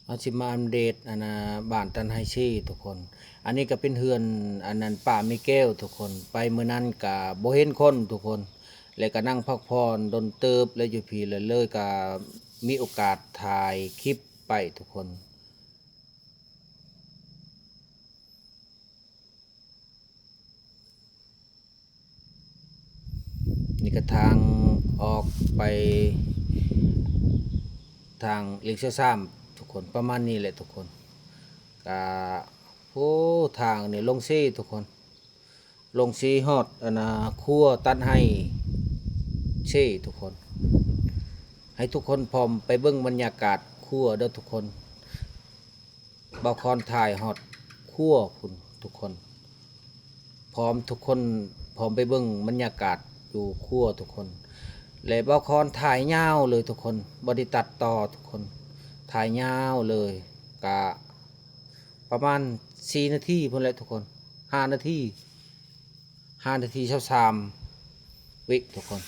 ເຮົາຊິມາອັບເດດ ອັນນ່າ ບ້ານຕັນໄຮເຊທຸກຄົນ. ອັນນີ້ກໍເປັນເຮືອນ ອັນນັ້ນ ປ້າມີແກ້ວທຸກຄົນ. ໄປມື້ນັ້ນກໍບໍ່ເຫັນຄົນທຸກຄົນ ແລະກໍນັ່ງພັກຜ່ອນດົນເຕີບແລ້ວຢູ່ພີ້ ແລ້ວເລີຍກໍມີໂອກາດຖ່າຍຄລິບໄປທຸກຄົນ. ນີ້ກໍທາງອອກໄປທາງເລກຊາວສາມທຸກຄົນ ປະມານນີ້ແຫຼະທຸກຄົນ. ກະ ໂອ້ ທາງນີ້ລົງເຊທຸກຄົນ ລົງເຊຮອດ ອັນນ່າ ຄົວຕັດໄຮເຊທຸກຄົນ. ໃຫ້ທຸກຄົນພ້ອມໄປເບິ່ງບັນຍາກາດຄົວເດີທຸກຄົນ. ບ່າວຄອນຖ່າຍຮອດຄົວພຸ້ນທຸກຄົນ. ພ້ອມທຸກຄົນ ພ້ອມໄປເບິ່ງບັນຍາກາດຢູ່ຄົວທຸກຄົນ. ແລະ ບ່າວຄອນຖ່າຍຍາວເລີຍທຸກຄົນ ບໍ່ໄດ້ຕັດຕໍ່ທຸກຄົນ ຖ່າຍຍາວເລີຍ. ກະປະມານສີ່ນາທີພຸ້ນແຫຼະທຸກຄົນ ຫ້ານາທີ ຫ້ານາທີຊາວສາມວິທຸກຄົນ.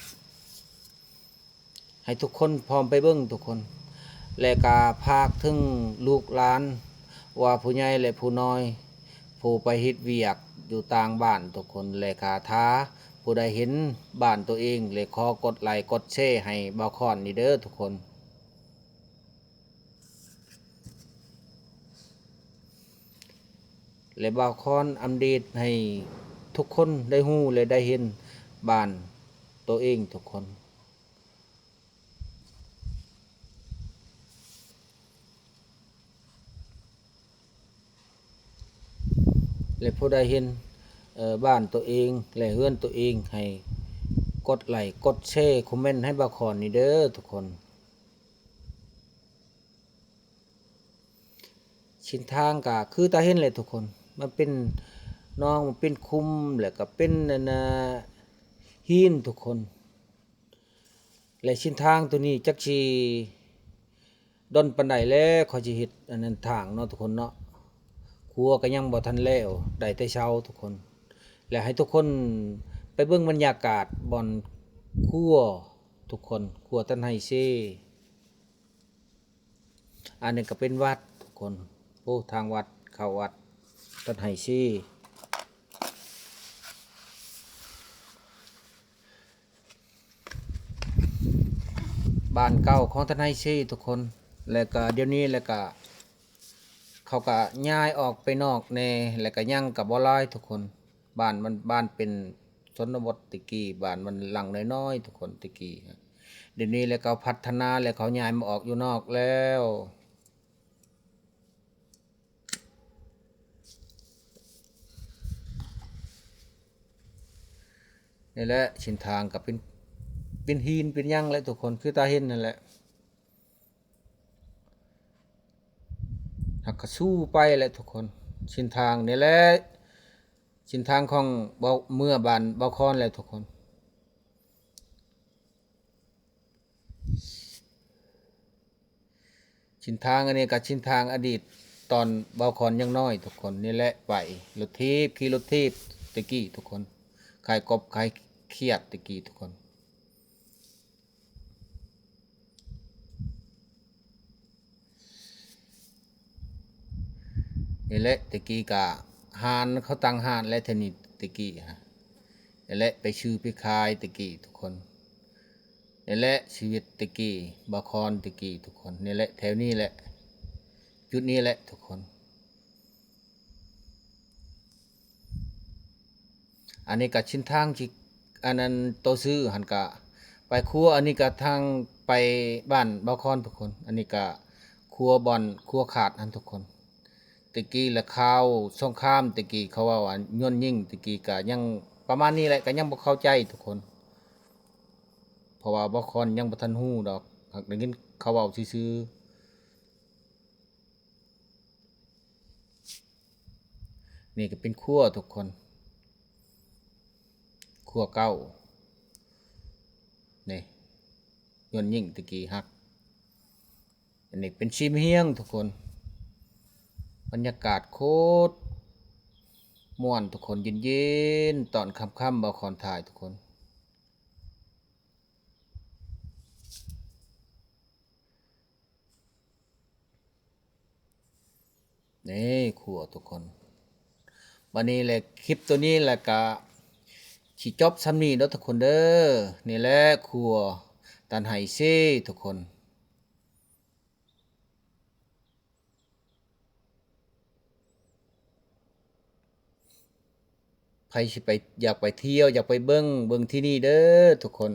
ໃຫ້ທຸກຄົນພ້ອມໄປເບິ່ງທຸກຄົນ ແລະກະຝາກເຖິງລູກຫຼານວ່າຜູ້ໃຫຍ່ ແລະຜູ້ນ້ອຍ ຜູ້ໄປເຮັດວຽກຢູ່ຕ່າງບ້ານທຸກຄົນ ແລະກະຖ້າຜູ້ໃດເຫັນບ້ານໂຕເອງ ແລະຂໍກົດໄລກົດແຊໃຫ້ບ່າວຄອນນີ້ເດີທຸກຄົນ. ແລະ ບ່າວຄອນອັບເດດໃຫ້ທຸກຄົນໄດ້ຮູ້ ແລະ ໄດ້ເຫັນບ້ານໂຕເອງທຸກຄົນ. ແລະ ຜູ້ໃດເຫັນ ເອີ ບ້ານໂຕເອງ ແລະ ເຮືອນໂຕເອງ ໃຫ້ກົດໄລກົດແຊ ຄອມເມັນໃຫ້ບ່າວຄອນນີ້ເດີທຸກຄົນ. ເສັ້ນທາງກະຄືຕາເຫັນແຫຼະທຸກຄົນ ມັນເປັນໜອງ ມັນເປັນຂຸມ ແລ້ວກະເປັນ ອັນນ່າ ຫີນທຸກຄົນ. ແລະເສັ້ນທາງໂຕນີ້ຈັກຊິດົນປານໃດແລ້ວ ຂ້ອຍຊິເຮັດອັນນັ້ນທາງເນາະທຸກຄົນເນາະ. ຄົວກໍຍັງບໍ່ທັນແລ້ວ ໄດ້ແຕ່ເຊົາທຸກຄົນ. ແລະໃຫ້ທຸກຄົນໄປເບິ່ງບັນຍາກາດບ່ອນຄົວທຸກຄົນ ຄົວຕັນໄຮເຊ. ອັນນີ້ກໍເປັນວັດທຸກຄົນ. ໂອ້ ທາງວັດ ເຂົ້າວັດຕັນໄຮເຊ ບ້ານເກົ່າຂອງຕັນໄຮເຊທຸກຄົນ. ແລ້ວກະດຽວນີ້ ແລ້ວກະເຂົາກະຍ້າຍອອກໄປນອກແດ່ ແລ້ວກະຍັງກະບໍ່ຫຼາຍທຸກຄົນ. ບ້ານມັນ ບ້ານເປັນຊົນນະບົດແຕ່ກີ້ ບ້ານມັນຫຼັງນ້ອຍໆທຸກຄົນແຕ່ກີ້. ດຽວນີ້ແລ້ວເຂົາພັດທະນາ ແລ້ວເຂົາຍ້າຍມາອອກຢູ່ນອກແລ້ວ. ນີ້ແຫຼະ ເສັ້ນທາງກໍເປັນ ເປັນຫີນເປັນຫຍັງແຫຼະທຸກຄົນ ຄືຕາເຫັນນັ້ນແຫຼະ. ຫາກກະສູ້ໄປແຫຼະທຸກຄົນ. ເສັ້ນທາງນີ້ແຫຼະ ເສັ້ນທາງຂອງເບົາ ເມືອບ້ານເບົາຄອນແຫຼະທຸກຄົນ. ເສັ້ນທາງອັນນີ້ກໍເສັ້ນທາງອະດີດຕອນເບົາຄອນຍັງນ້ອຍທຸກຄົນ. ນີ້ແຫຼະໄປລົດຖີບ ຂີ່ລົດຖີບແຕ່ກີ້ທຸກຄົນ ຂາຍກົບຂາຍຂຽດແຕ່ກີ້ທຸກຄົນ. ນີ້ແຫຼະ ແຕ່ກີ້ກະຮ້ານ ເຂົາຕັ້ງຮ້ານແຫຼະແຖວນີ້ແຕ່ກີ້. ນີ້ແຫຼະ ໄປຊື້ໄປຂາຍແຕ່ກີ້ທຸກຄົນ. ນີ້ແຫຼະຊີວິດແຕ່ກີ້ ບ່າວຄອນແຕ່ກີ້ທຸກຄົນ. ນີ້ແຫຼະ ແຖວນີ້ແຫຼະ ຈຸດນີ້ແຫຼະທຸກຄົນ. ອັນນີ້ກະເສັ້ນທາງທີ່ ອັນນັ້ນ ໂຕຊື່ຫັ້ນກະໄປຄົວ. ອັນນີ້ກະທາງໄປບ້ານເບົາຄອນທຸກຄົນ. ອັນນີ້ກະຄົວບ່ອນ ຄົວຂາດຫັ້ນທຸກຄົນ. ແຕ່ກີ້ລະຂ່າວສົງຄາມ ແຕ່ກີ້ເຂົາເວົ້າວ່າ ຍວນຍິງ ແຕ່ກີ້ກະຍັງປະມານນີ້ແຫຼະ ກະຍັງບໍ່ເຂົ້າໃຈທຸກຄົນ ເພາະວ່າເບົາຄອນຍັງບໍ່ທັນຮູ້ດອກ ຫາກໄດ້ຍິນເຂົາເວົ້າຊື່ໆ. ນີ້ກໍເປັນຄົວທຸກຄົນ ຄົວເກົ່ານີ້ ຍວນຍິງແຕ່ກີ້ຫັກ. ອັນນີ້ເປັນຊີມຮຽງທຸກຄົນ ບັນຍາກາດໂຄດມ່ວນທຸກຄົນ ເຢັນໆ ຕອນຄ່ຳໆ ເບົາຄອນຖ່າຍທຸກຄົນ. ນີ້ຄົວທຸກຄົນ. ບັດນີ້ແຫຼະ ຄລິບໂຕນີ້ແຫຼະກະຊິຈົບຊ່ຳນີ້ເດີທຸກຄົນເດີ. ນີ້ແຫຼະຄົວຕານໄຫເຊທຸກຄົນ. ໃຜຊິໄປ ຢາກໄປທ່ຽວ ຢາກໄປເບິ່ງ ເບິ່ງທີ່ນີ້ເດີທຸກຄົນ.